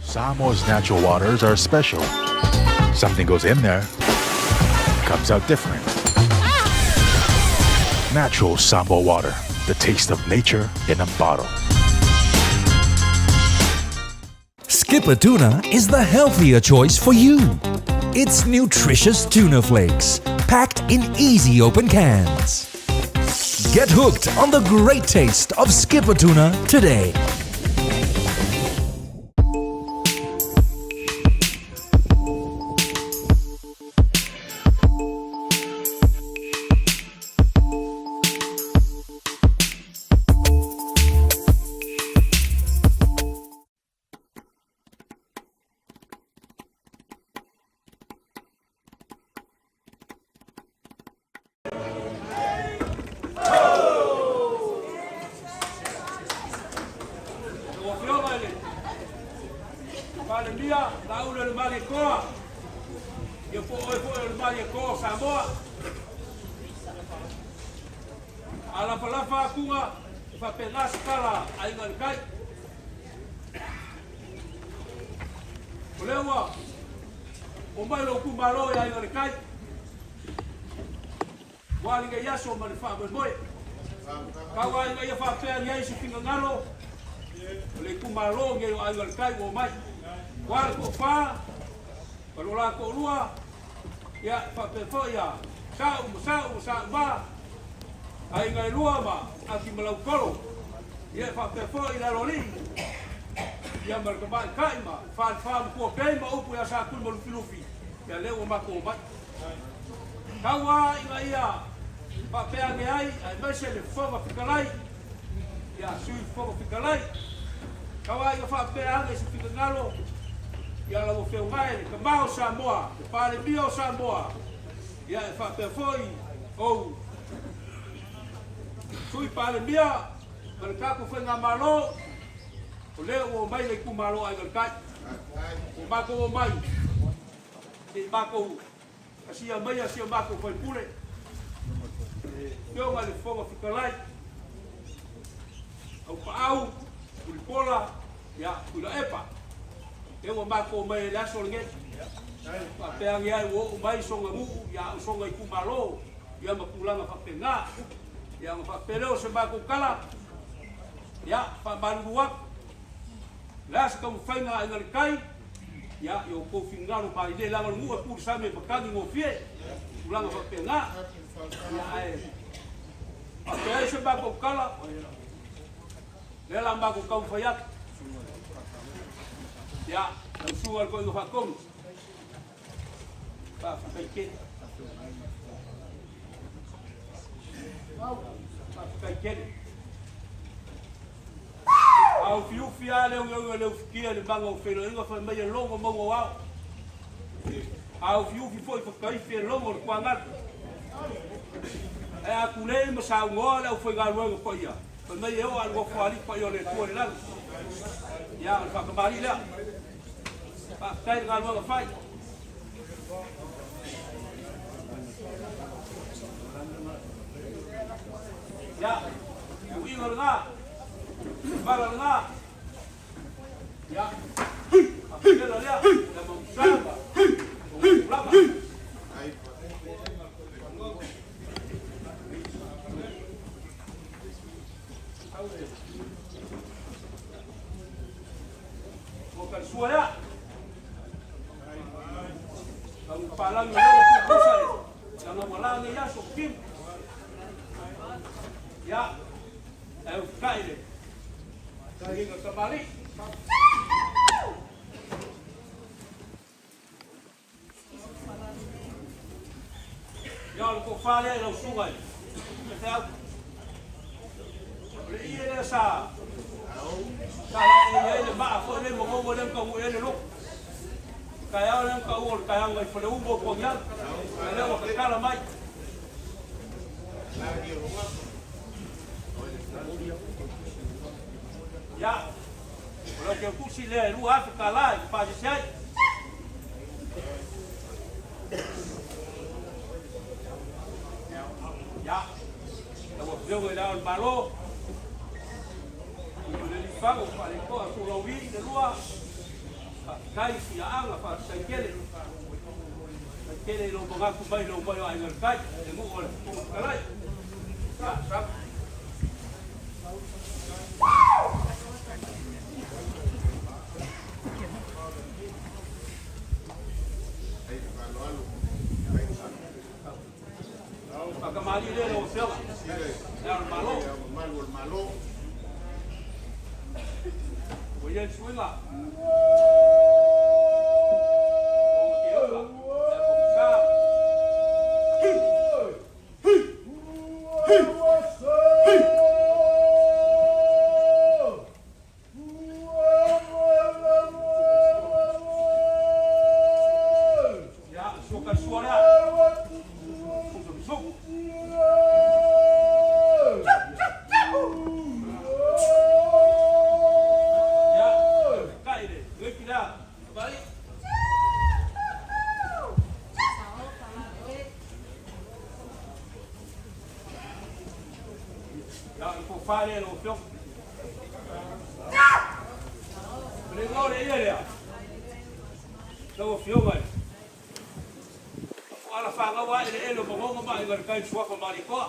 Samoa's natural waters are special. Something goes in there, comes out different. Natural Samoa water, the taste of nature in a bottle. Skippa Tuna is the healthier choice for you. It's nutritious tuna flakes, packed in easy open cans. Get hooked on the great taste of Skippa Tuna today. Lau Afioga i le Palemia, Laula le Malietoa, ia po o oe foi o le Malietoa o Samoa. A lafalafa atuga, e faapena se tala a Aiga i le Tai. O lea ua omai lou itumalo i Aiga i le Tai, ua lenei aso ma le faamoemoe. Tau lava ina ia faapea i ai se finagalo o le itumalo nei o Aiga i le Tai ua omai. Ua le toafa ma lo la toalua, ia faapea foi ia Sa'u ma Sa'u ma Sa'u ma, aiga e lua ma Aki ma Lautolo, ia e faapea foi le aloalii, ia ma le tamaitai ma Falefa ma Tuapei ma upu ia Satui ma Lufilufi, ia lea ua matou omai. Tau lava ina ia faapea ane ai aemaise le Fofoga Fetalai, ia Sui Fofoga Fetalai, tau lava ina faapea ane se finagalo ia lau Afioga e le Tama o Samoa, le Palemia o Samoa, ia e faapea foi ou Sui Palemia ma le tatou Faigamalo, o lea ua omai le itumalo Aiga i le Tai. Ua matou omai se i matou asia maia si o matou faipule, le Afioga i le Fofoga Fetalai, Aupaau, Tulipola, ia, Tuilaepa. Lea ua matou omai ai i le aso lenei. Faapea ane ai ua oo mai soga nuu, ia, o soga itumalo, ia ma tulaga faapena. Ia ona faapea lea o se matou tala, ia, faamalulu atu, o le a se taumafaiga a Aiga i le Tai, Ia, i outou finagalo malilie, leaga o le nuu e pu i le sami e matagi gofie, tulaga faapena. Ia, ae faapea ai se matou tala, lea la matou taumafai atu. Ia, lau susuga i le Toeaina Faatonu, faafetai tele. Faafetai tele. A ufiufi lava le ogeoge o le ufitia i le maga o feiloaiga fai mai e logo mauga o ao. A ufiufi foi fakaifi e logo le tuagalu. Ae a tulei ma saunoa le aufaigaluega paia, fai mai e oo a le nofoalii paia o le Atua i le lagi. Ia, o le faatamalii lea. Faafetai i le galuega fai. Ia, uiga lena. Vala lena. Ia, faapela lea, ia mamusama. O lava. Ua talisua lea. Tau palagi o lea ua pusa le. Langa ua la nei aso kim. Ia, e ufukai le. Taginga kamali. Ia, o le tofa lea i lau susuga i le feau. O le ie lea sa sa laei ai le maa foi lea magogo lea na taunuu i ai le lotu. Le taeao lea na taua o le taeao nai Faleumo o Puagiaga. A lea ua tatala mai. Ia, o lau teutusi lea e $2,000 i pasese ai. Ia, lau Afioga i Le Ao o le Malo, Tuimalealiifano Vaaletoa Sualauvi le lua, Faafetai i Siaaga, faafetai tele. Faafetai tele i lou manatu mai i lou mai o Aiga i le Tai, le nuu o le Fofoga Fetalai. Ia, sama. Faatamalii lea i lau Afioga, Le Ao o le Malo. Mamalu o le Malo. Ua i ai le suiga. O te ola, le Aso Sa. Ia, sua ka sua lea. Susu susu. Ia, kai le, le lea. Vai. Ia, le tofa lea lau Afioga. O le igoa o le ie lea, lau Afioga i le Ala fanau lava eleele o Manono ma Aiga i le Tai i le Suafa Malietoa.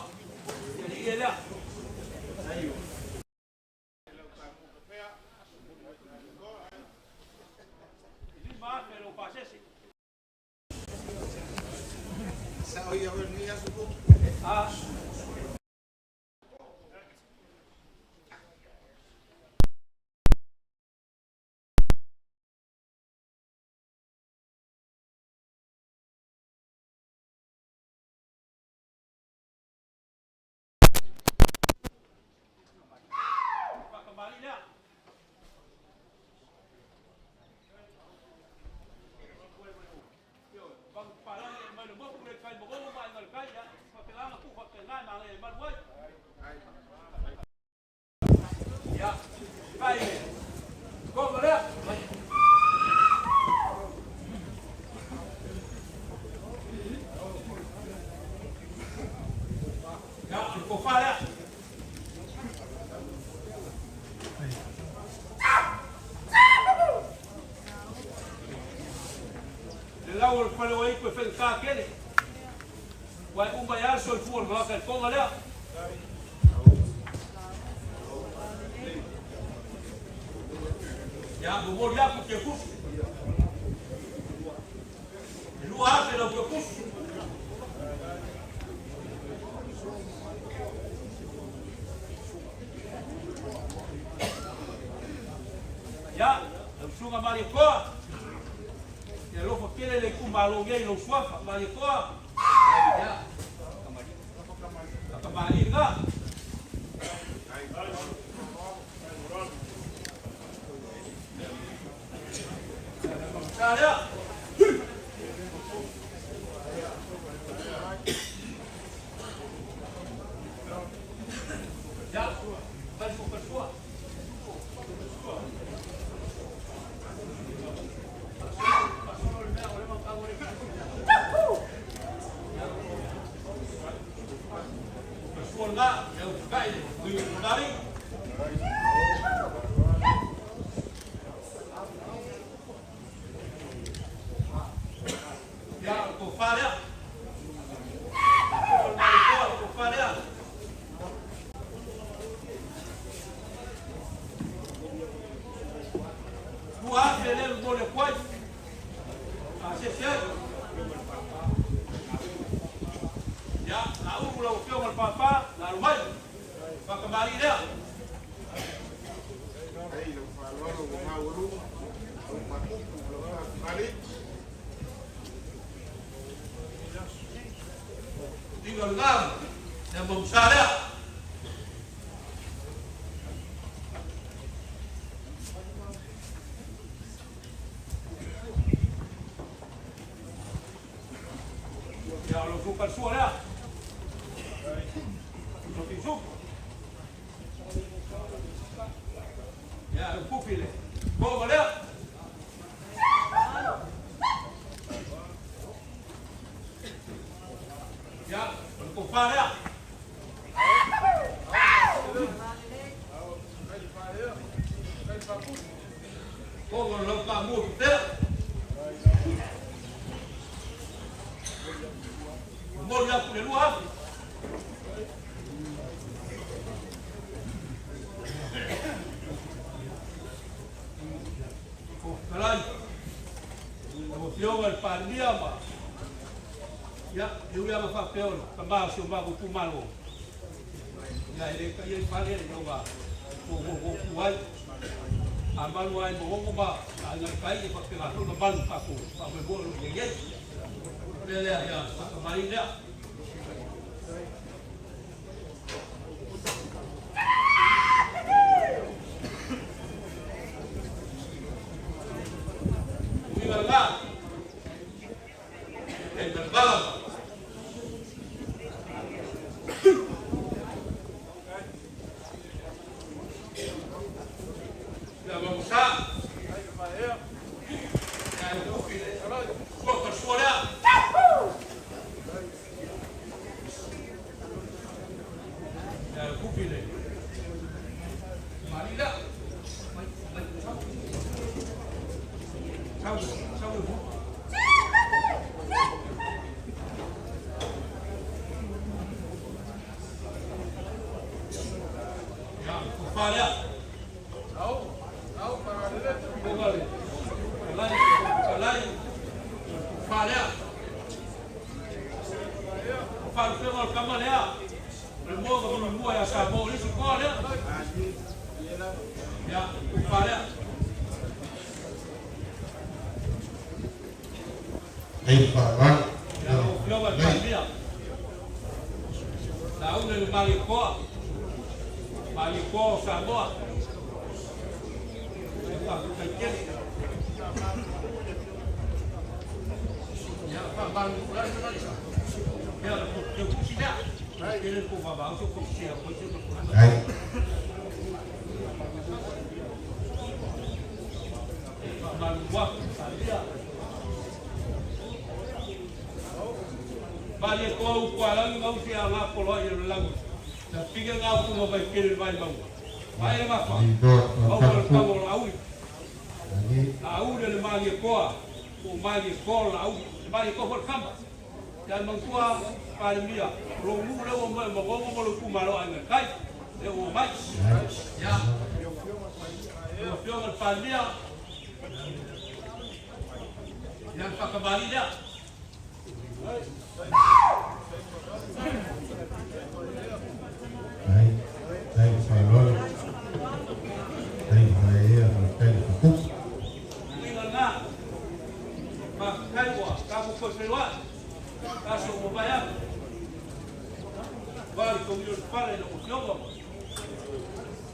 Ia le ie lea. $5,000 lou pasese. Ah. Faakamali lea. Le lau o le fale o Aitu e faigata tele. Ua e uma ai lava le soifua o le tagata i le toga lea. Ia, momoli atu Tekusi. E 2,000 lau Tekusi. Ia, lau Susuga Malietoa, e alofa tele le itumalo nei i lou suafa, Malietoa. Ia, Tamalii lena. Sa lea. Ia, falsua, falsua. 2,000 lea momoli atu ai. Asiasi ai. Ia, na ulu lau Afioga i le Papa, na alu mai. Faatamalii lea. Ei, lau faaaloalo ua maualuga, lau faatupu, lau faafale. Tiga lena, le mamusa lea. Ia, o lau suka sua lea. Sofi suku. Ia, lau pufi le. Kova lea. Ia, o le tofa lea. Koga o lau faamua pea. Momoli atu le 2,000. Fetalai, lau Afioga i le Palemia ma ia, e ui lava faapea o le tama o si o matou itumalo, ia e le taia i fale i lona fofofofu ai. A malu ai Magogo ma Aiga i le Tai, e faapena foi ona malu tatou faamoemoe o lo o i ai nei. O le mea lea, ia faatamala lea. Faalupega o le tama lea, o le moa na mulimua ia Samoa, o le isi toa lea. Ia, tofa lea. Ia, lau Afioga i le Palemia, lauga i le Malietoa, Malietoa o Samoa. Ia, faafetai tele. Ia, faamalu, o le a le Ia, le tusi lea. Tele le tou vavao, se tou sea, foi se Faamalu atu, Palemia. Malietoa upu a lagi ma usi a ngā polo ai o le lagi. Na pige ngā upu ma vai kere vai maua. Vai le gafa. Maua le tau o la ui. La ui le Malietoa. O Malietoa la ui. Le Malietoa fo le kama. Ia mangtua Palemia. Lo mu le o mo mo mo mo lo ku malo ai ngai kai. Le o mai. Ia. O fioga le Palemia. Ia whakamali lea. Tai whailoa. Tai whaea, tai whakupu. Uiga ngā. Whakakai ua, ka mo koe whenua. Ka so mo vai aku. Wari ko mio whare na o fioga mo.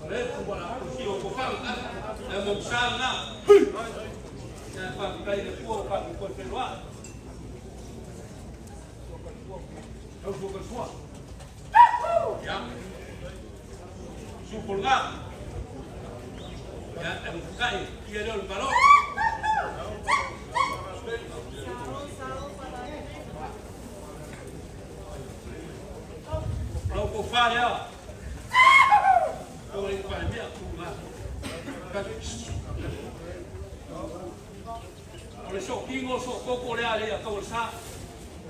Le ku wala ko si o ko whanga. E mo msa ngā. Ia whakakai le kua o ka mo koe whenua. Tau suka sua. Ia. Supol ngā. Ia, e mo whakai. Ia leo le malo. Lau ko whare a. Ko le whare mea ku ngā. O le so kingo so koko le ale a kau sa.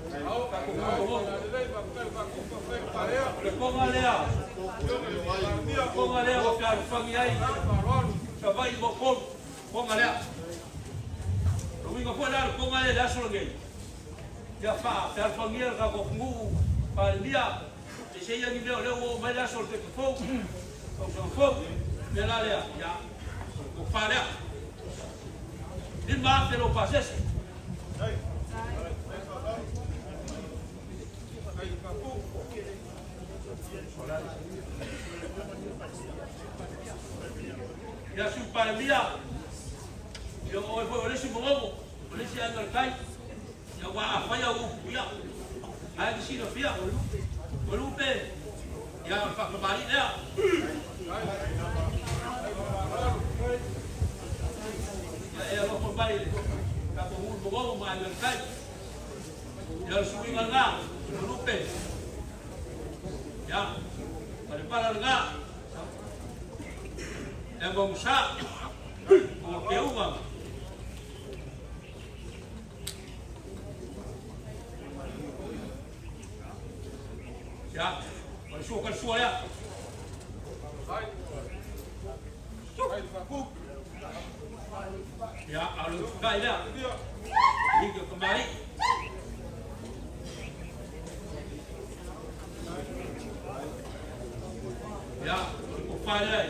Ka ko ko. Le konga lea. Konga lea o pia whangi ai. Sa vai mo kol. Konga lea. Lo winga foi la konga lea le aso ngei. Ia fa pia whangi ka ko ngu pa lia. Te se ia ni mea o leo o mai le aso le te fou. O sa fou. Me la lea. Ia. Ko fa lea. 5,000 lo pasese. Ia su Palemia. Ia o e foi o le si mongomo. O le si anga le kai. Ia wa a whaia o upu ia. Ai ki sina fia. O lupe. Ia o whakamari lea. Ia e alofa mai le. Ka ko hulu mongomo ma anga le kai. Ia o suinga ngā. O lupe. Ia. Pare para le ngā. E mo musa. O te unga. Ia, o le sua falasua lea. Ia, a o le ufukai lea. Alii o tamalii. Ia, o le tofa lea.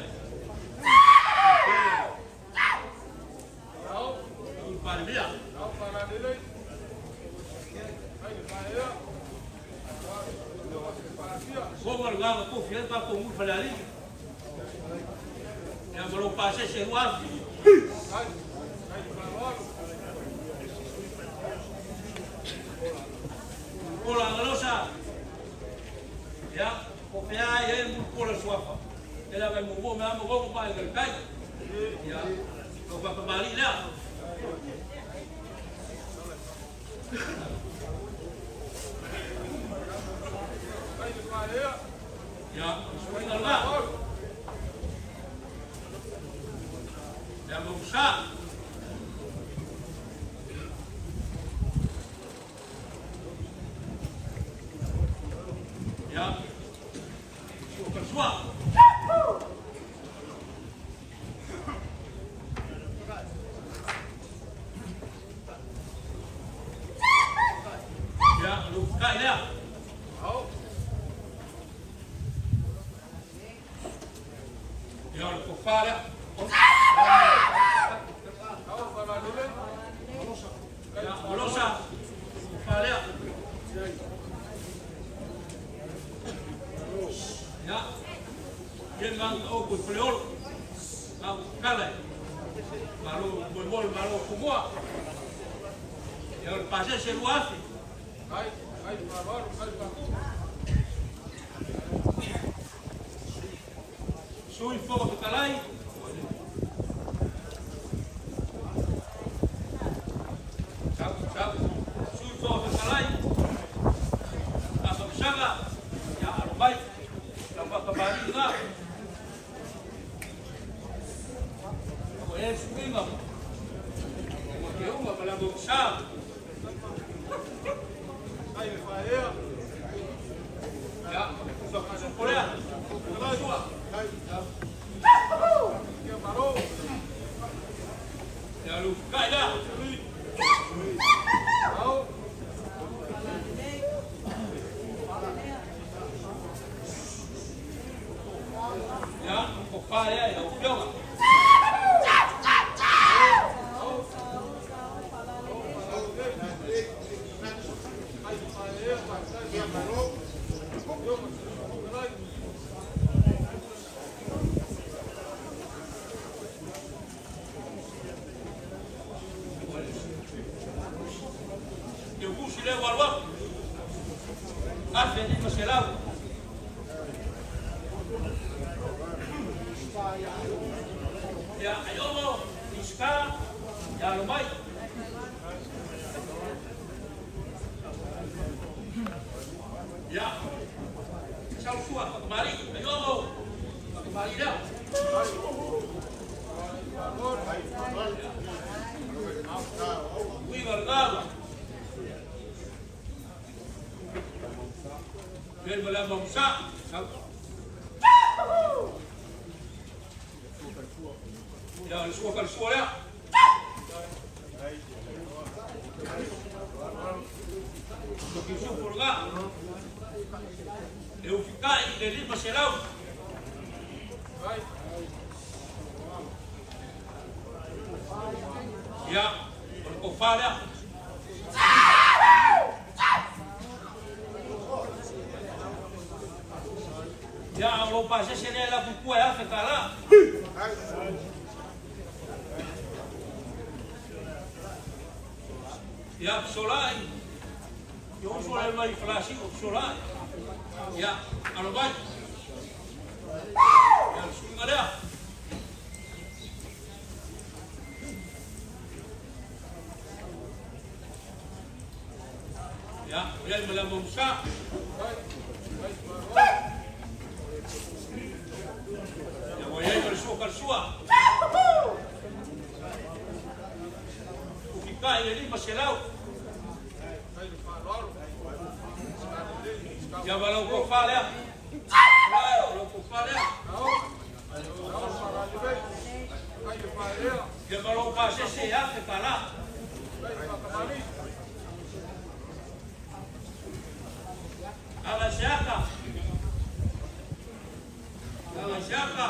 Lau Palemia. Fofoga le gaga tofi ai tatou nuu i Falealili. Ia ma lou pasese e 2000. Mulipola Agalosa. Ia, po fea ai ai le mulipola o le suafa. E leaga e muamua mai lava Magogo ma Aiga i le Tai. Ia, lou faatamalii lea. Ia, suiga lena. Ia, Mausa. Ia, sua falasua. Ia, o le ufukai lea. Ia, o le tofa lea. Ia, Malosa, tofa lea. Ia, ia le o i Faleolo. Au kala. Malo moe malo kumua. Ia, o le pasese 2000. Sui Fofoga Fetalai, sau, sau, Sui Fofoga Fetalai, Afamasaga, ia alo mai, lau faatamalii lena. Ua i ai le suiga, ua teuga ma le amausa. Ia, supo lea, sua. Ia, le ufukai lea. Ia, tofa lea i lau Afioga. Teutusi lea ua alu atu. 1500. Ia, Aiono, Minisita, ia alo mai. Ia, sau sua faatamalii, Aiono, faatamalii lea. Uiga lena. Le ma le amausa. Sau. Ia, le sua falasua lea. Tokiusufu lena. E ufikai i le 500. Ia, o le tofa lea. Ia, o lou pasese lea e lafu i tua e $1000. Ia, fesolai. Ia uso le mai Falasiu, fesolai. Ia, alo mai. Ia, le suiga lea. Ia, o i ai ma le amausa. Ia, ua i ai ma le sua falasua. Ufikai le 500. Ia ma lau tofa lea. Lau tofa lea. Ia ma lou pasese e $1,000. Ala Siaka. Ala Siaka.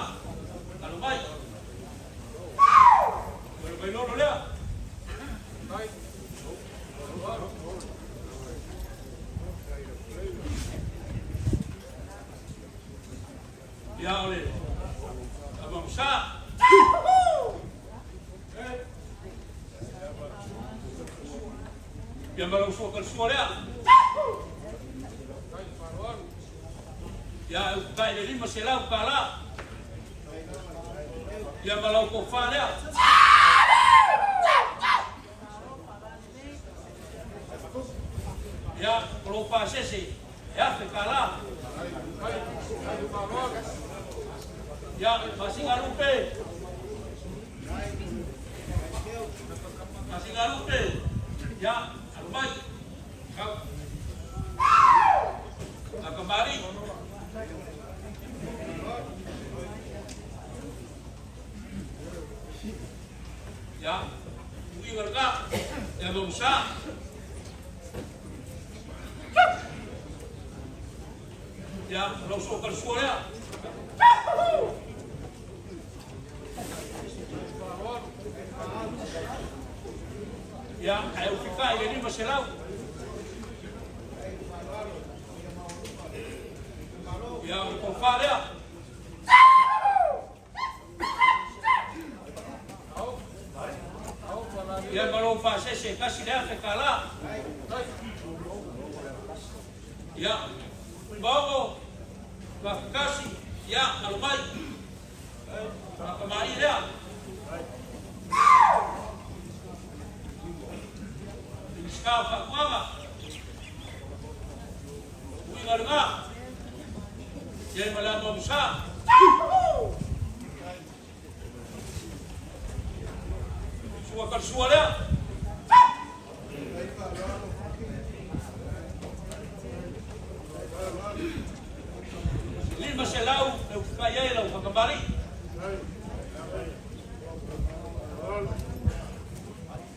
Alo mai. Alo mai lolo lea. Ia o le Amamusa. Ia ma lau sua lea. Ia e ututai le $500. Ia ma lau tofa lea. Ia, o lou pasese e $1,000. Ia, Masigalupe. Masigalupe. Ia, alu mai. Kau. Akamari. Ia, uiga lena. Ia Mamusa. Ia, lau soakalasua lea. Ia, ae ufikai le 500. Ia, o le tofa lea. Ia ma lou pasese e $1,000. Ia, Maogo, Mafakasi, ia, alo mai. Fakamali lea. Minisita o Faatoaga. Uiga lena. Ia ma le Amamusa. Sua kalasua lea. 500 le ufikai ai lau fakamali.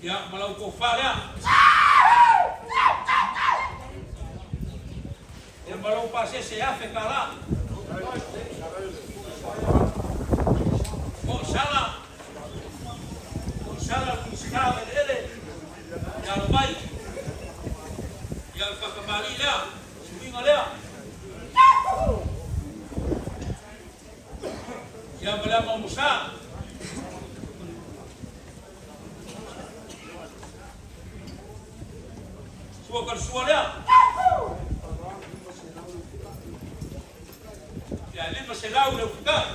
Ia, ma lau tofa lea. Ia ma lou pasese e $1,000. O Sala, o Sala le Minisita o Eleele, ia alo mai. Ia le fakamali lea, suiga lea. Ia ma le ama o Musa. Sua ka le sua lea. Ia 500 le ufikai.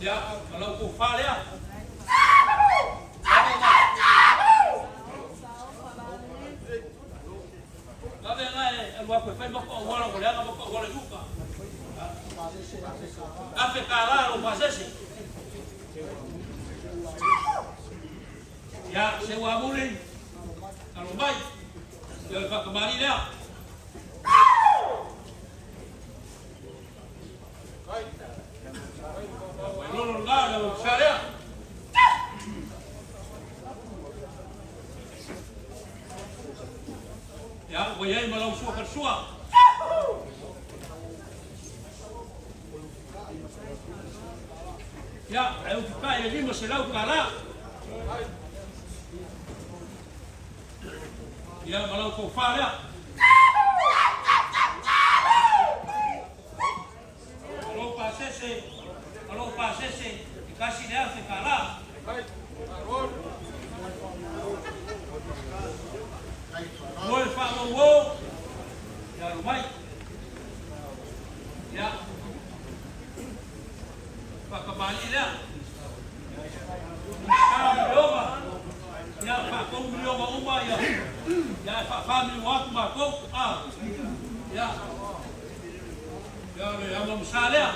Ia, ma lau tofa lea. Vave nga e alu aku e fai mako auala o leaga mako auala i uka. $1,000 lou pasese. Ia, seu amuli, alo mai. Ia le whakamari lea. Mai lolo lena, le wapisa lea. Ia, ua i ai ma lau sua kalasua. Ia, e ututai le $500. Ia, ma lau tofa lea. O lou pasese, o lou pasese, e $1,000. Mo e whaamauo, ia alu mai. Ia, whakamali lea. Minista miliona, ia whaatolu miliona uma, ia, ia e whaawha miliona atu mātou. Ah, ia, ia le ama masa lea.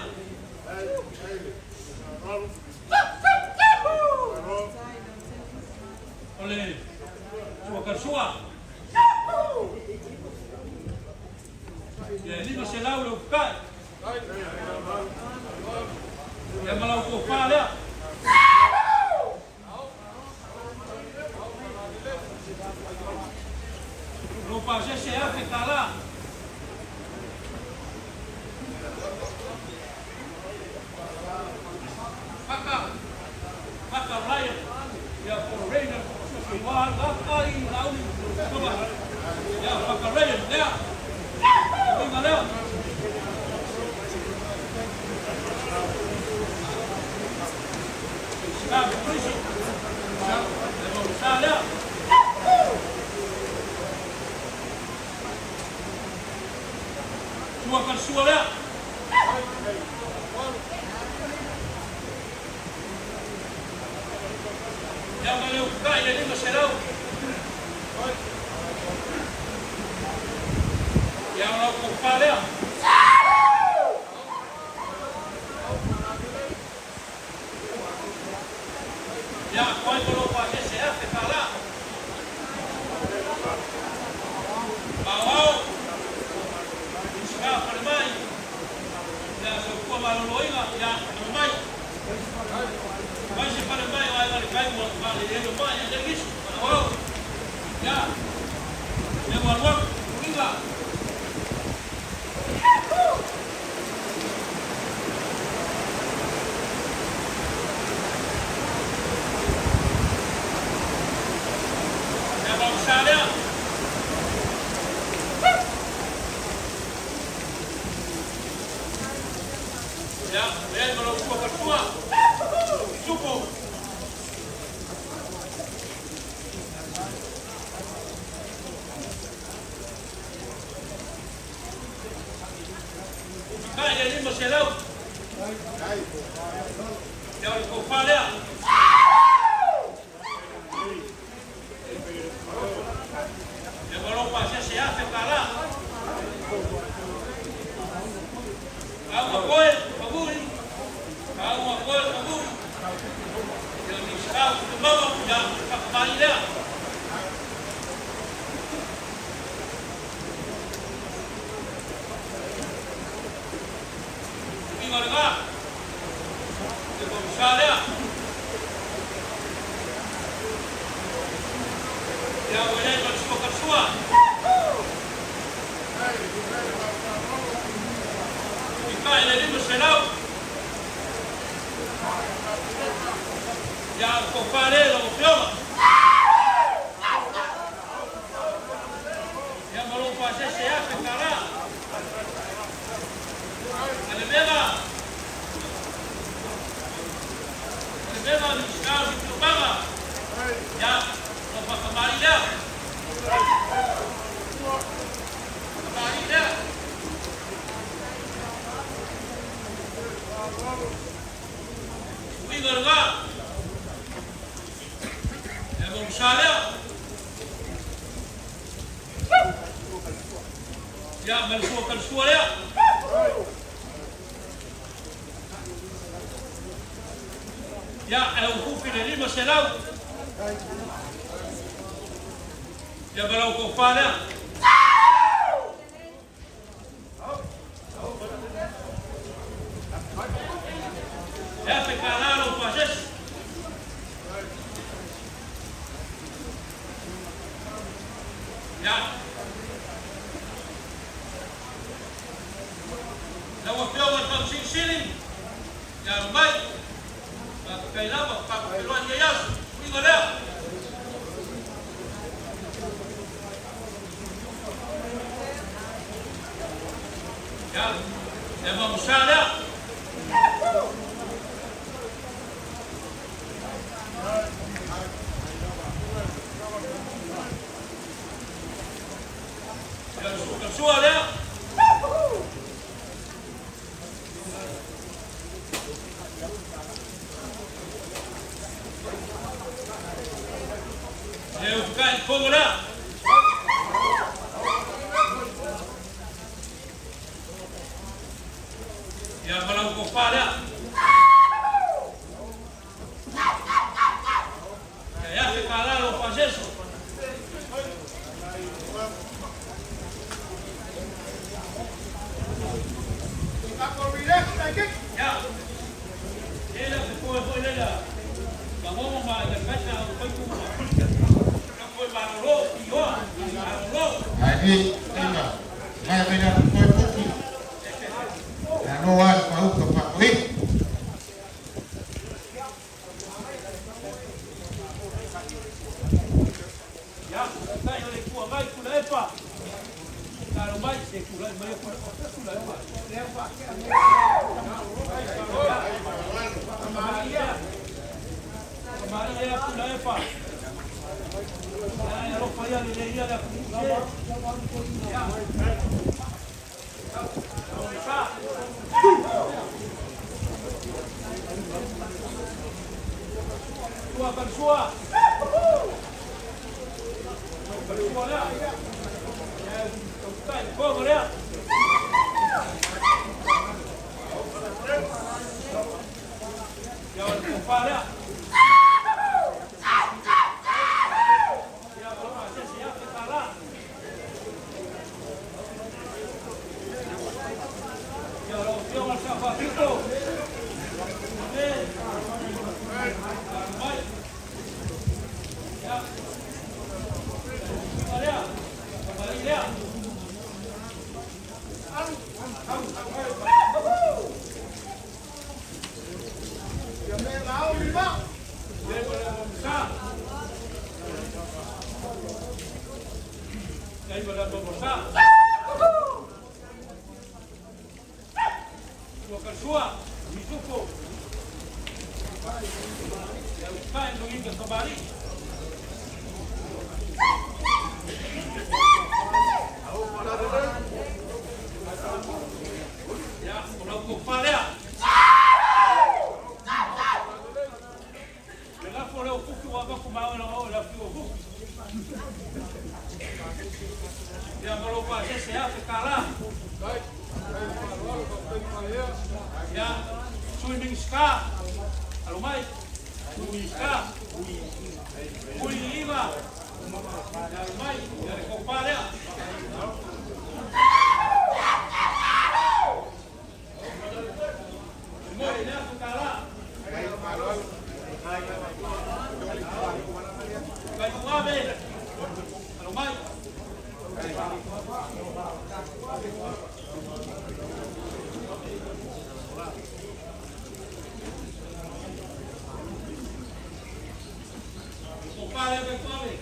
Taitai o le Itu Agai Tuilaepa, tatalo mai se i tulai mai Tuilaepa. Tamalii ea, tamalii ea Tuilaepa. Ia e alofa ia lelei ia le atunuu se. Ia. Sa. Sua Falusua. Falusua lea. Ia, tautai koga lea. Ia, o le tofa lea. Ia, o le pasese $1,000. Ia, o lau Afioga i le Sao Faapito. Ame. Alo mai. Ia. Suiga lea. Tamalii lea. Le ma le Mamsa. Ia ma le Mamsa. Sua Kalsua. Misuko. Ia utai no ika kamari. Ia, o lau tofa lea. Le lafo leo fuki ua avatu ma oe o le afio o fuki. Ia ma lou pasese $1,000. Ia, Sui Minisita, alo mai, Sui Minisita, Ui Iva, ia alo mai, ia le tofa lea. Momoli le $1,000. Kaiuave, alo mai. Tofa lea Kaiuave.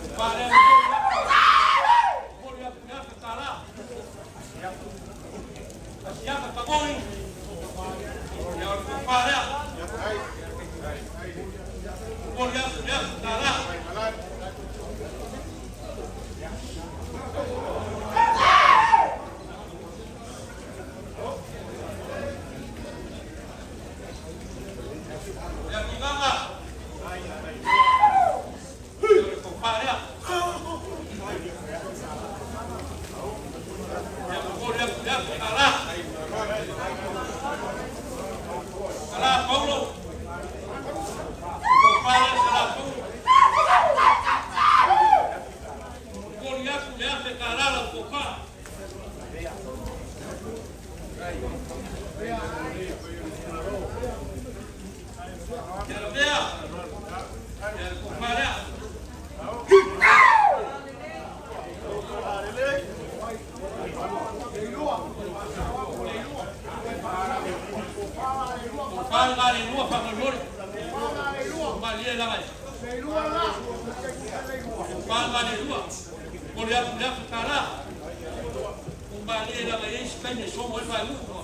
Tofa lea momoli atu le $1,000. Asiata Tagoi. Ia o le tofa lea. Momoli atu le $1,000. Ia Tigaga. Ia o le tofa lea. Ia momoli atu le $1,000. Sala Paulo. Tofa lea Sala Paulo. Momoli atu le $1,000 lau tofa. Ia Lavea. Ia le tofa lea. Tofa le galelua faamolemole. Malie lava e. Tofa le galelua. Momoli atu le $1,000. Malie lava e isi taimi e somo ai faaiuga.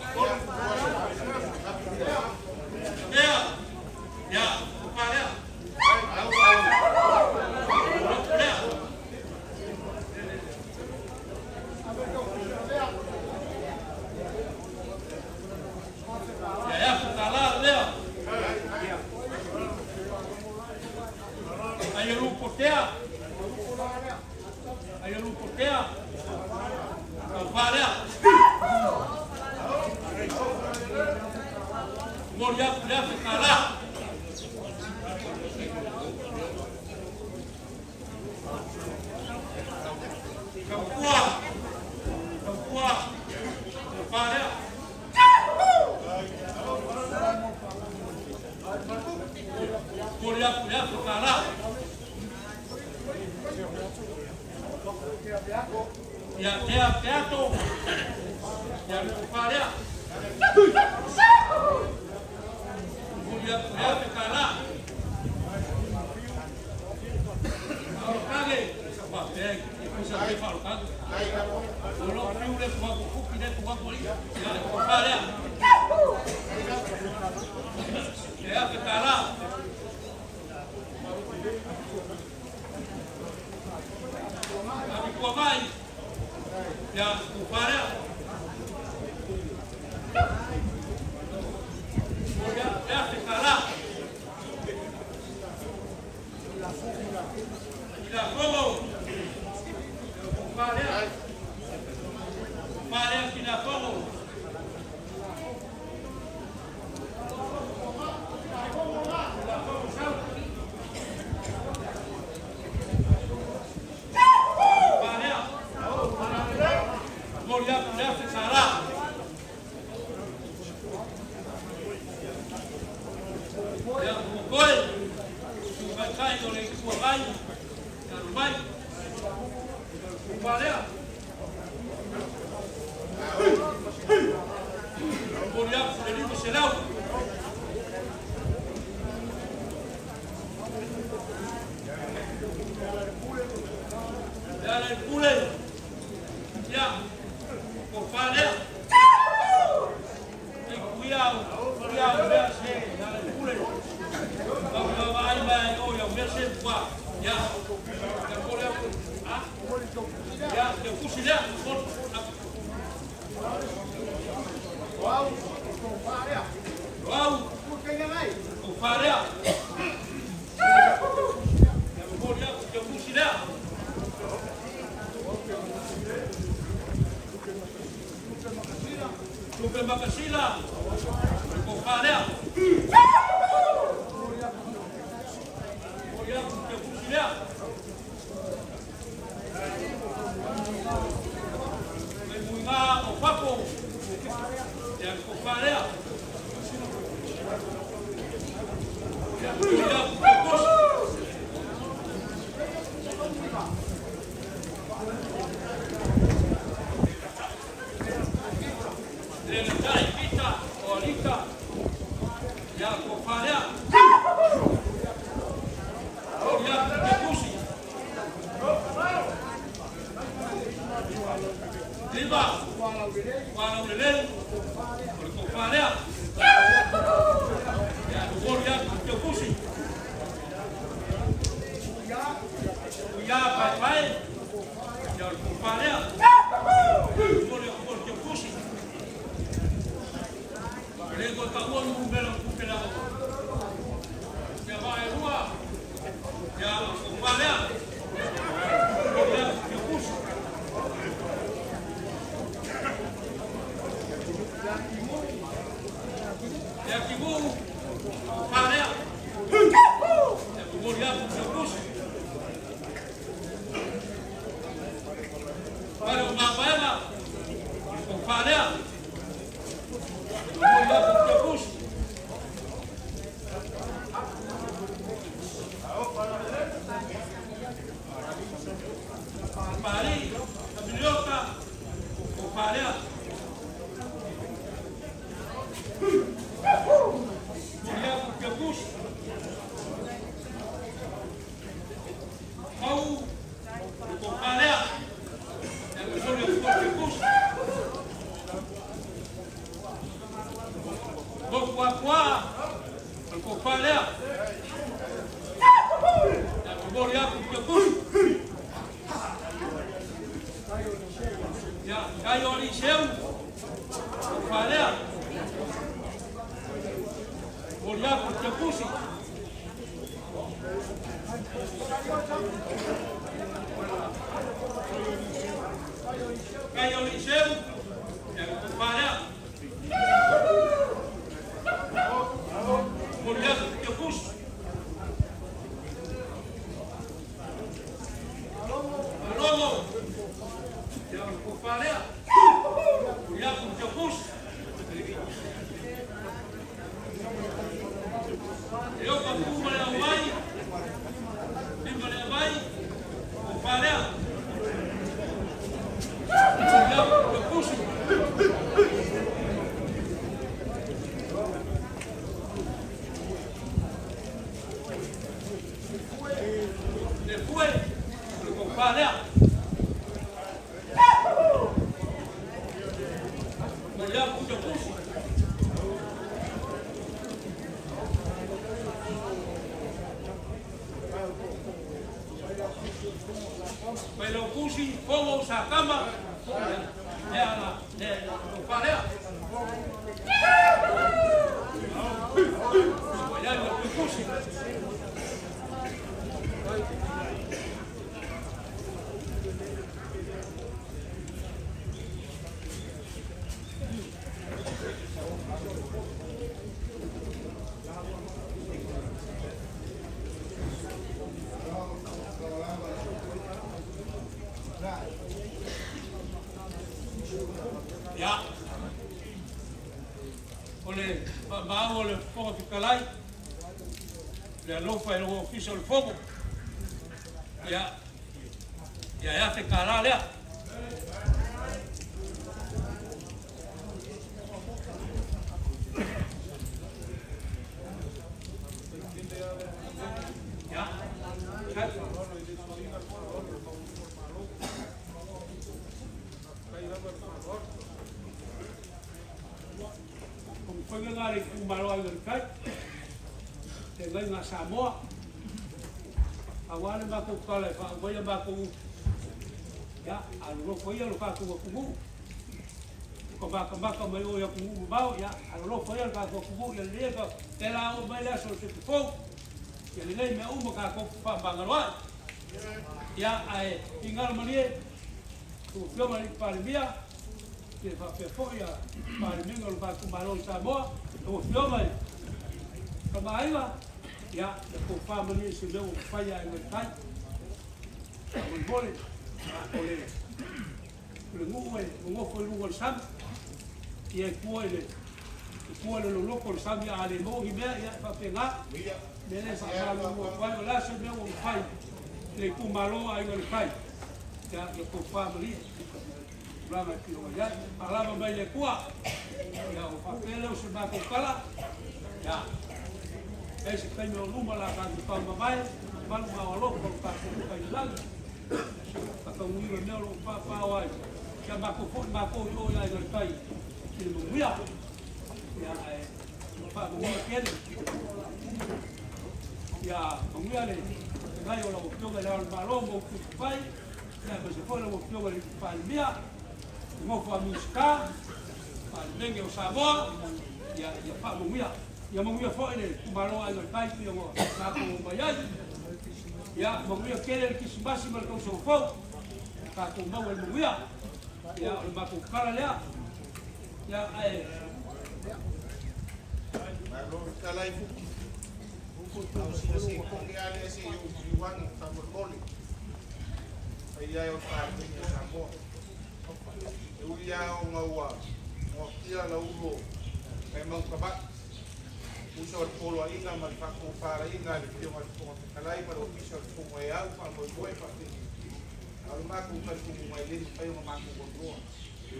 Lavea. Ia, tofa lea. Lopo lea. Ia e $1,000 lea. Ai e lupo tea. Ai e lupo tea. Taufa lea. Momoli atu le $1,000. Taupua. Taupua. Tofa lea. Momoli atu le $1,000. Ia tea Peato. Ia le tofa lea. Momoli atu le $1,000. Faaolokage, sa faapea e pisa le faaolokage. O lou fiu le tuaku fuki le tuaku ali. Ia le tofa lea. Le $1,000. Api mai. Ia tofa lea. Ia le $1,000. Ila fogo. Tofa lea. Tofa lea kina fogo. Ila fogo sau. Tofa lea. Momoli atu le $1,000. Ia koe. Taitai o le itu agai. Ia alu mai. Tofa lea. Momoli atu le 500. Ia le pule. Ia. Tofa lea. Ei kuia o kuia o mea se ia le pule. Au ka vai mai o ia mea se pua. Ia. Ia kole atu. Ha? Ia, te kusi lea. Au. Tofa lea. Ia momoli atu te kusi lea. Tupe makasila. Tofa lea. Momoli atu te kusi lea. Mai muiga o fafo. Ia tofa lea. Ia momoli atu te kusi. Le tai pita o alika. Ia tofa lea. Momoli atu te kusi. Lima. Walaulelei. O le tofa lea. Ia momoli atu te kusi. Ia pai pai. Ia o le tofa lea. Momoli atu te kusi. Le ko taua numera o tupe la o. Ia vae lua. Ia o le tofa lea. Momoli atu te kusi. Ia kimu. Tofa lea. Ia momoli atu te kusi. Pare o mapaega. O le tofa lea. Momoli atu te kusi. Pari, Kamilioka, tofa lea. Momoli atu te kusi. Pau, le tofa lea. Ia momoli atu te kusi. Moku atua, o le tofa lea. Ia momoli atu te kusi. Ia, kai o Aliseu, tofa lea. Momoli atu te kusi. Kai o Aliseu, ia le tofa lea. Momoli atu te kusi. Malogo, ia le tofa lea. Momoli atu te kusi. E o ka puma le au mai, lima le mai, tofa lea. Momoli atu te kusi. Lea la, lea, tofa lea. Ua iai le tusi. Ia. O le maumau o le Fofoga Fetalai, le alofa i lou Ofisa o le Fono, ia, ia e $1,000 lea. Ia. O mafai lena le itumalo ai le tai. Te ngai ngā Samoa. Aua le matou tala e faaumai a matou upu. Ia, alolofa ia lo tatou atunuu. Ka matamata mai o i atunuu mamao, ia, alolofa ia lo tatou atunuu, ia lelei ka te la o mai le aso o se fofou. Ia lelei mea uma tatou faamagalo ai. Ia, ae fingalo malie, lau Afioga i le Palemia, ia faapea foi a Palemene o le tatou Malo i Samoa, lau Afioga i Tamaaiga, ia, ia tofa malie i se mea ua mafai a e tai. Faamolemole, o le nuu e nonofo i luga o le sami, ia e tua i le tua i le loloto o le sami, a le maua ni mea, ia e faapena. Mea lea e faamalulu atu ai, o le a se mea ua mafai i le itumalo Aiga i le Tai, ia, ia tofa malie. Tulaga e pei ona i ai. Faalava mai le Atua. Ia, ua faapea lea o se matou tala. Ia, e se taimi o luma la tatou taumamae, malu ma alofa o le tatou Matai i le lagi. Faataunuuina mea o lo o paopao ai. Ia matou foi matou i o i Aiga i le Tai i le manuia. Ia, ae faamanuia tele. Ia manuia le feagai o lau Afioga i Le Ao o le Malo ma ou tupu fai. Ia, aemaise foi lau Afioga i le Palemia, le nofo a Minisita, Palemene o Samoa, ia, ia faamanuia. Ia manuia foi le itumalo Aiga i le Tai pei ona tatou omai ai. Ia, manuia tele le Kerisimasi ma le tausaga fou. Tatou maua i le manuia. Ia, o le matou tala lea. Ia, ae Malo fetalai Fuki. Au sina sekone lava lea se i ou fiu ane faamolemole. Paia e o le Palemene o Samoa. E ui lava ona ua noatia laulo nai Mautava'i, usa o le poloaiga ma le faatofalaiga a le Afioga i le Fofoga Fetalai ma le Ofisa o le Fono e au faamoemoe faapenei. A o le matou talitonuga e le mafai ona matou aluloa. E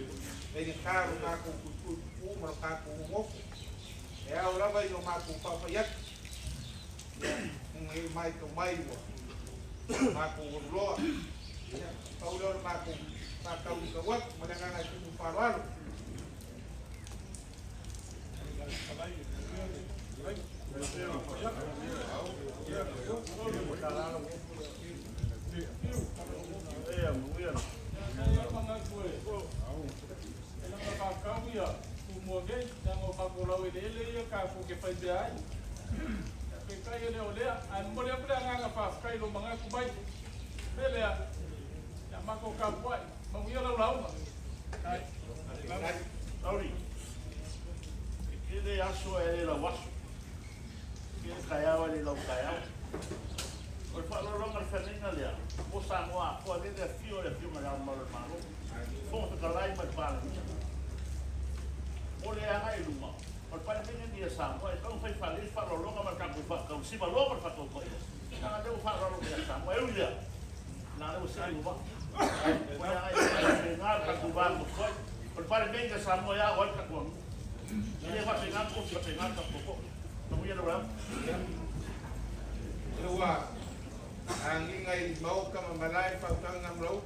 faigata lo tatou tuitui pupuu ma lo tatou nonofo. E ao lava ina matou faapai atu, ia, ona e matau mai ua matou aluloa. Ia, pau lea o le matou faataulikau atu ma le agaga e tumu faaaloalo. Tumua nei, leaga o matou laueleele ia tatou te fai mea ai. Ia peitai e le o lea, ae momoli atu le agaga faafetai i lou manatu mai. O le mea lea, ia matou tapuai, manuia lau lauga. Lauri, e tele aso e le lau aso, e tele taeao e le lau taeao. O le faaaloaloga o le feagaiga lea, mo Samoa atoa, lea le afio o le Afioga i Le Ao Mamalu o le Malo, Fofoga Fetalai ma le Palemia. Mo le agai i luma, o le Palemene lenei a Samoa e tatau ona fai faalelei le faaaloaloga ma le tatou faatausiva loa ma le faatautaia. Leaga o lea ua faaaloalo mai ia Samoa. E ui i lea, na o lea ua see ua vaa. Mo le agai i luma, e faapena le tatou va nonofo ai. O le Palemene a Samoa e ao ai le tatou atunuu. E le faapena le tofi, e faapena le tatou tootoo. Manuia lau lauga. Ina ua agiga i maota ma malae le faautaga ma lau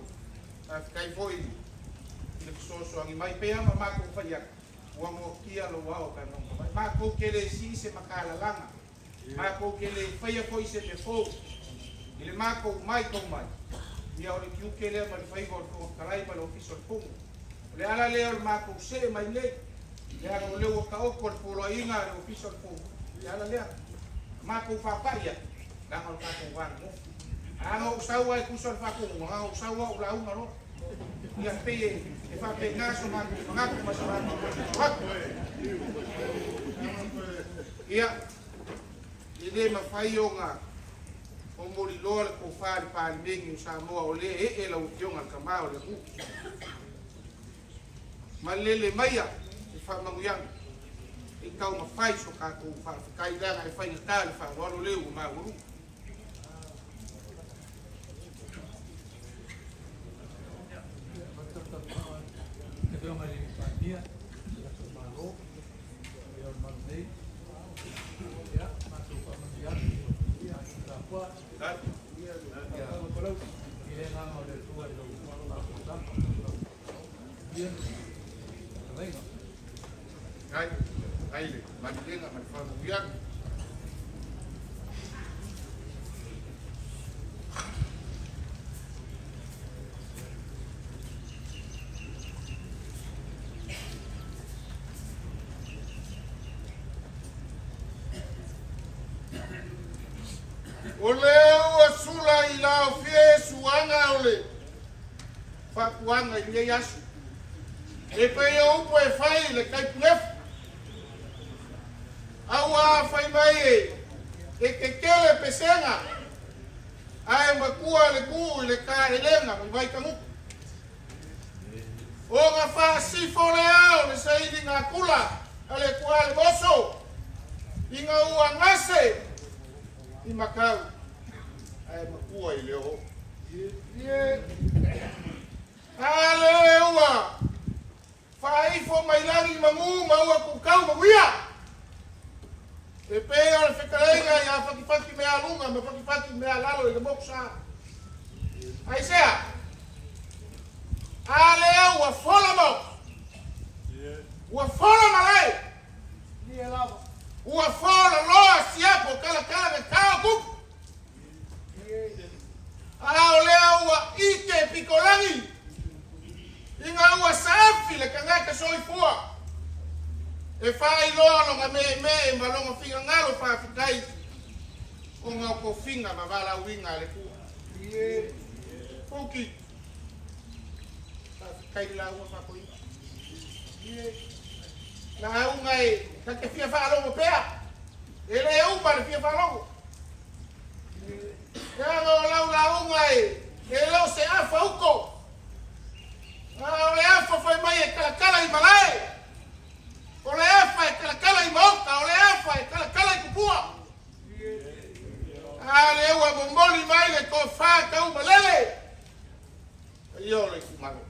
Faafetai foi i le fesoasoani mai pea ma matou fai atu, ua noatia lou ao kai maunga mai. Matou te le sii se matalalaga, matou te le faia foi se mea fou i le matou matau mai. Ia o le tiute lea ma le faiva o le Fofoga Fetalai ma le Ofisa o le Fono. O le ala lea o le matou see mai nei, leaga o lea ua taoto le poloaiga a le Ofisa o le Fono, o le ala lea. Matou faapai atu, leaga o le tatou va nonofo. A na ou sau lava e tusa o le faatonuga, na ona ou sau lava ou lauga loa. Ia pei e faapena so matou manatu ma so matou tilotilo atu. Ia, e le mafai ona momoliloa le tofa i le Palemene o Samoa o lea e ee lau Afioga i le Tama o le atunuu. Malele maia le faamanuiaga e taumafai so tatou faafetai leaga e faigata le faaaloalo lea ua maualuga. Afioga i le Palemia, le tatou Malo, ia o le Malo nei, ia, matou faamanuia atu, ia, tapuai, ia, i le agaga o le Atua i lau faafogafoga, ia, fetalaiga. Ai, ai le malilega ma le faamanuiaga. O lea ua sula i laofie suaga o le faatuaga i lenei aso. E pei o upu e fai i le taipulefu. Aua fai mai e tetele pesega, ae matua le tu i le taelega mai Vaitanuku. Ona faasifo lea o le sailiga kula a le Tualemoso ina ua gase i Makau ae matua i le oo. A lea ua faaifo mai lagi manu ma ua kukau manuia. E pei o le fetalaiga ia fatifati mea luga ma fatifati mea lalo i le motu sa. Aisea? A lea ua fola maota. Ua fola malae. Ua fola loa siapo talatala me tao kupu. A o lea ua ike pikolagi ina ua saafi le tagata soifua e faailoa lona meemee ma lona finagalo faafetai ona o tofiga ma valaauina a le Atua. Fuki, faafetai le lauga faatoina. Lauga e ta te fia faalogo pea, e le uma le fia faalogo. Leaga o lau lauga e le o se afa uto, a o le afa fai mai e talatala i malae, o le afa e talatala i maota, o le afa e talatala i tupua. A lea ua momoli mai le tofa tau malele, ia o le itumalo.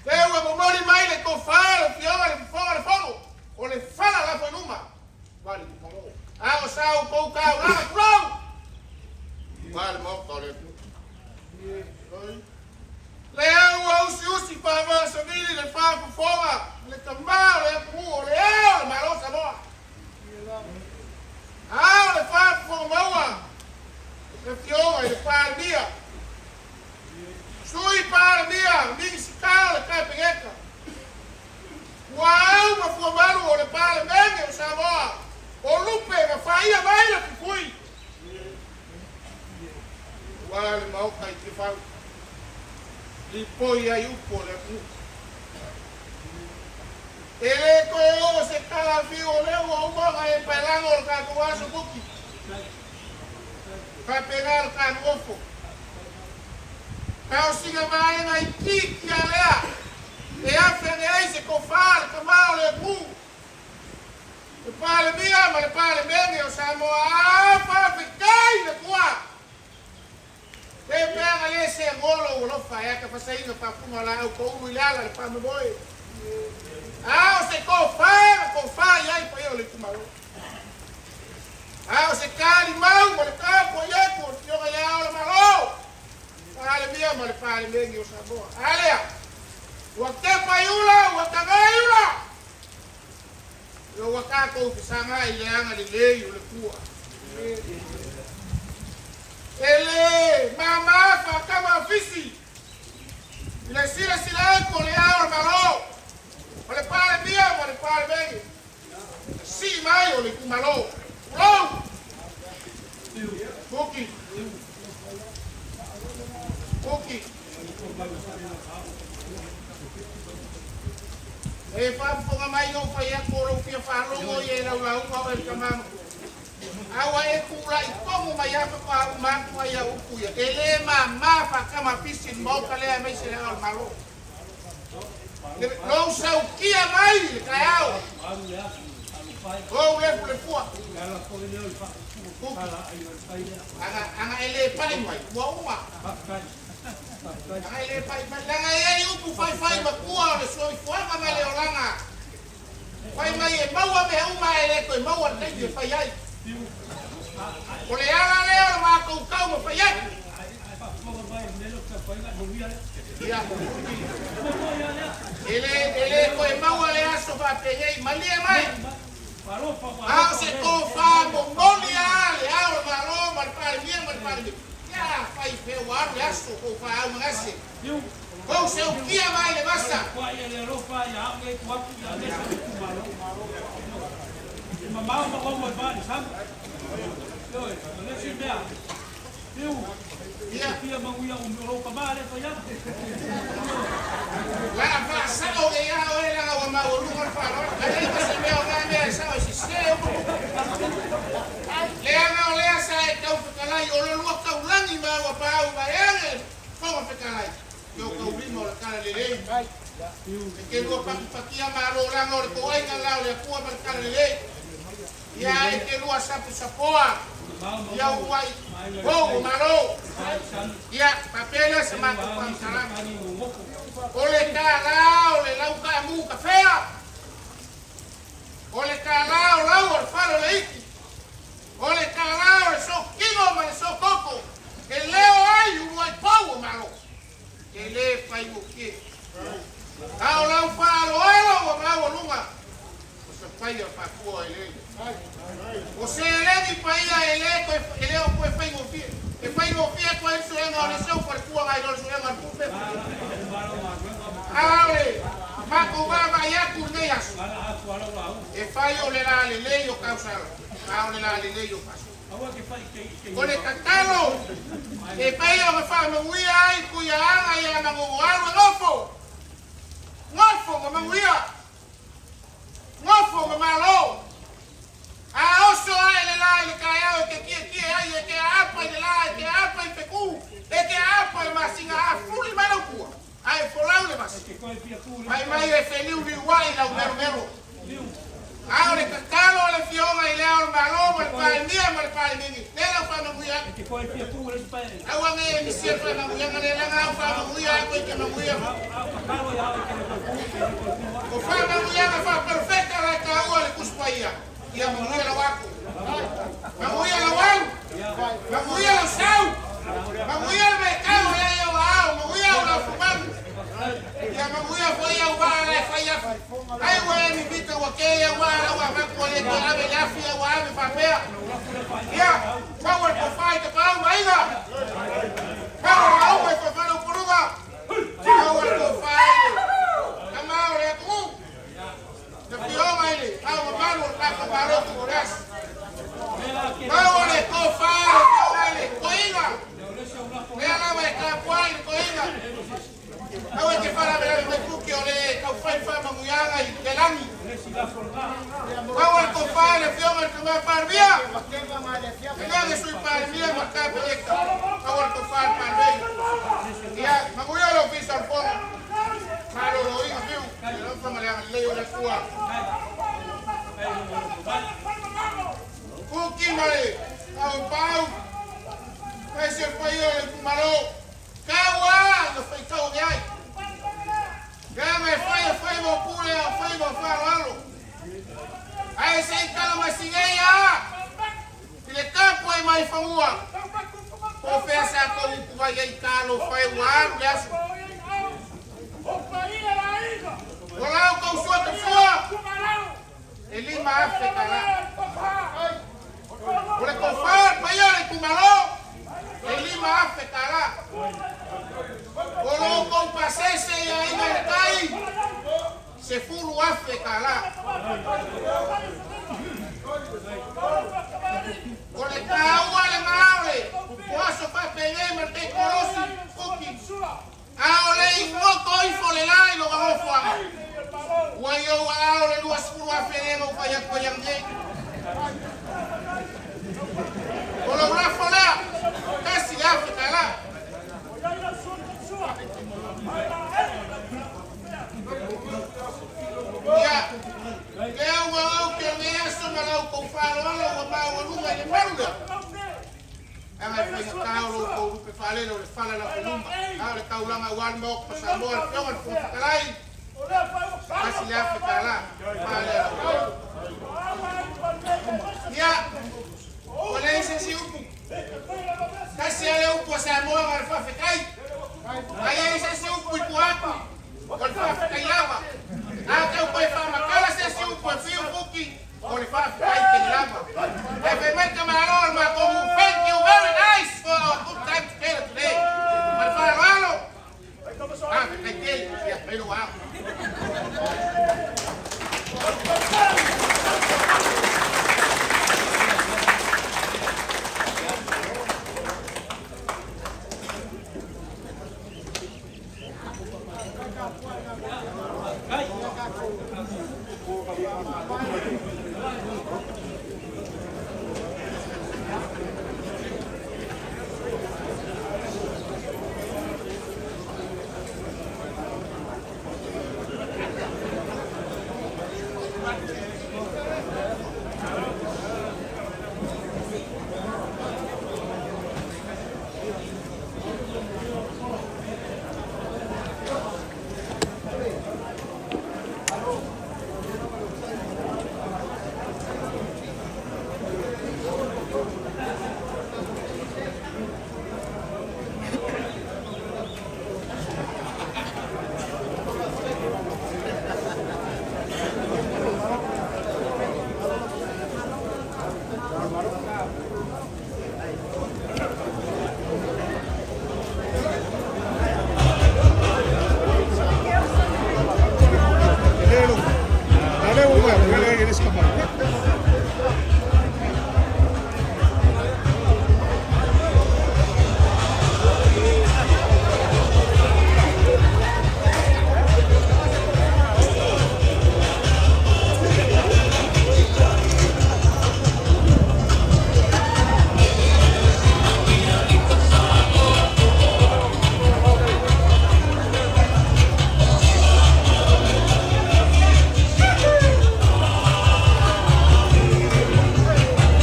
Lea ua momoli mai le tofa le fioga le fofoga le fono, o le fala lafo i luma. Vale itumalo. A o sa outou taulaga tulou. Vale maota o le atunuu. Lea ua usiusi faavasavili le faafofoga le tama o le atunuu o le ao o le Malo Samoa. A o le faafofoga maua le Afioga i le Palemia, Sui Palemia, Minisita o le Kapeneta, ua au ma fuamalu o le Palemene o Samoa, o lupe na faia mai le pupui. Ua le maota i Tiafau, lipoi ai upu o le atunuu. E le toe oo se tala fiu o lea ua uma ona e paelago o le tatou aso Buki. Faapena le ta nofo. Ta o sina vaega itiiti a lea e afe ane ai se tofa a le tama o le atunuu, le Palemia ma le Palemene o Samoa. A faafetai le Atua! E pea na le se agoa lou alofa e atafasaina faafuga laau toulu i le ala le faamoemoe. A o se tofa na tofa i ai paia o le itumalo. A o se talimau ma le tapuai atu o le Afioga i Le Ao o le Malo, Palemia ma le Palemene o Samoa. A lea, ua tepa i ula, ua taga i ula, ua tatou fesagai i le agalelei o le Atua. E lē māmā faatama ofisi i le silasila atu o Le Ao o le Malo, o le Palemia ma le Palemene, na sii mai o le itumalo. Tulou! Kuki. Kuki. E faafofoga mai ou fai atu o lou fia faalogo ia i lau lauga oe le tama matua. A ua e tulai tonu mai lava faatoa uma atu ai au upu ia. E le mama faatama pisi i le Maota lea aemaise le Ao o le Malo. Lou saukia mai i le taeao. Ou lefulefua. Kuki. Ana e le pai mai, ua uma. Ana e le pai mai, leaga e i ai upu faifai matua o le soifuaga ma le olaga. Fai mai e maua mea uma ae le toe maua le taimi e fai ai. O le ala lea o le matou taumafai atu. Ia, e le, e le toe maua le aso faapenei, malie mai. A o se tofa momoli lava le Ao o le Malo ma le Palemia ma le Palemia, ia fai pea ua alu le aso kou faaumagase. Kou seukia mai le vasa. Ia. La faasao nei a oe leaga ua maualuga le faaaloalo. Ae leai ma se mea o na mea e sao e sese uma. Leaga o lea sa e tau fetalai o lo lua taulagi ma ua paau vaeane le Fofoga Fetalai i o taulima o le tala lelei. E te lua pakipakia malo laga o le toaiga la o le Atua ma le tala lelei. Ia e te lua saposapoa ia uluai pou o malo. Ia faapea lea se matou faamatalaga. O le tālā o le lau taamu kafea. O le tālā o lau o le fale o le iki. O le tālā o le sokino ma le sokoko e leo ai uluai pou o malo. E lē faigofie. A o lau faaaloalo ua maualuga, o se paia faapua o eleele. O seleni paia e lē toe, e le o toe faigofie. E faigofie atu ai le suega o le seu faletua nai lo le suega o le tupe. A o le matou vaavaai atu i lenei aso, e fai o le lalelei o tausala, a o le lalelei o faasoa. O le tatalo, e pai ona faamanuia ai Tuiaaga ia Manono-alu e nofo, nofo ma manuia, nofo ma malo. A oso ae le la i le taeao e te tietie ai, e te aapa i le la, e te aapa i feku, e te aapa i le masina, a fuli mai lau pua, ae folau le vasa. Fai mai e feliuliu ai lau melomelo. A o le tatalo a le Afioga i Le Ao o le Malo ma le Palemia ma le Palemene, lea lau faamanuia atu. Aua ne i misia le faamanuiaga lea, leaga a ou faamanuia atu e te manuia foi. O faamanuiaga faaperofeta la e taua e le Tusi Paia, ia manuia lau ato, manuia lau alu, manuia lau sau, manuia le vaitau o lea i ou aao, manuia au laufumanu. Ia manuia foi au vaa la e fai afi. Ai ua e mimita ua kē au vaa la ua avatu ua le toe ave i le afi a ua ave faapea. Ia, maua le tofa i Tapaau ma Aiga. Maua le lauga i Toafale Upoluga. Maua le tofa i le tama o le atunuu. Le afioga i le Ao Mamalu o le tatou Malo Tutoatasi. Maua le tofa i le afioga i le Toeaina. Lea lava e tapuai le toeaina. Aua e te faalavelave mai Kuki o le tau fai faamanuiaga i le lagi. Maua le tofa i le Afioga i le Tama Palemia, le Sui Palemia ma le Kapeneta. Maua le tofa i le Palemene. Ia, manuia le Ofisa o le Fono. Maloloina fiu, i le alofa ma le agalelei o le Atua. Kuki ma le Aupau, aemaise le paia o le itumalo. Tau a ina faitau ane ai. Leaga e fai e faiva o pule a o faiva o faaaloalo. Ae se i tala mai sinei a i le tapu ai mai fanua. Po o fea sa tou upu vai ai talofa e ua alu le aso. O la outou sua tafua e 5000 tala. O le tofa o le paia o le itumalo e e Aiga i le Tai, $10,000. O le taua lena o le puaso faapenei ma le tekonolosi fuki. A o le i goto ifo le la i lona nofoaga, ua i ou aao le $20,000 lea na ou fai atu ai ananei. O lou lafo lea, $1,000. Ia, lea ua ou te lenei aso ma la outou faaaloalo ua maualuga i le malu lea. Leaga e faigata o lo outou lupe faalele o le fala laufeluma, a o le taulaga aua le Maota o Samoa, le Afioga i le Fofoga Fetalai, $1,000 faalea lau. Ia, ua leai se isi upu. Tasi lava le upu a Samoa na o le faafetai. A i ai se isi upu i tua atu, o le faafetai lava. A tau toe faamatala se isi upu e fiu fuki, o le faafetai tele lava. Ae fai mai le tamaloa o le matou nuu, thank you very nice for our good time together today. Ma le faaaloalo, faafetai tele, ia mai lou ao.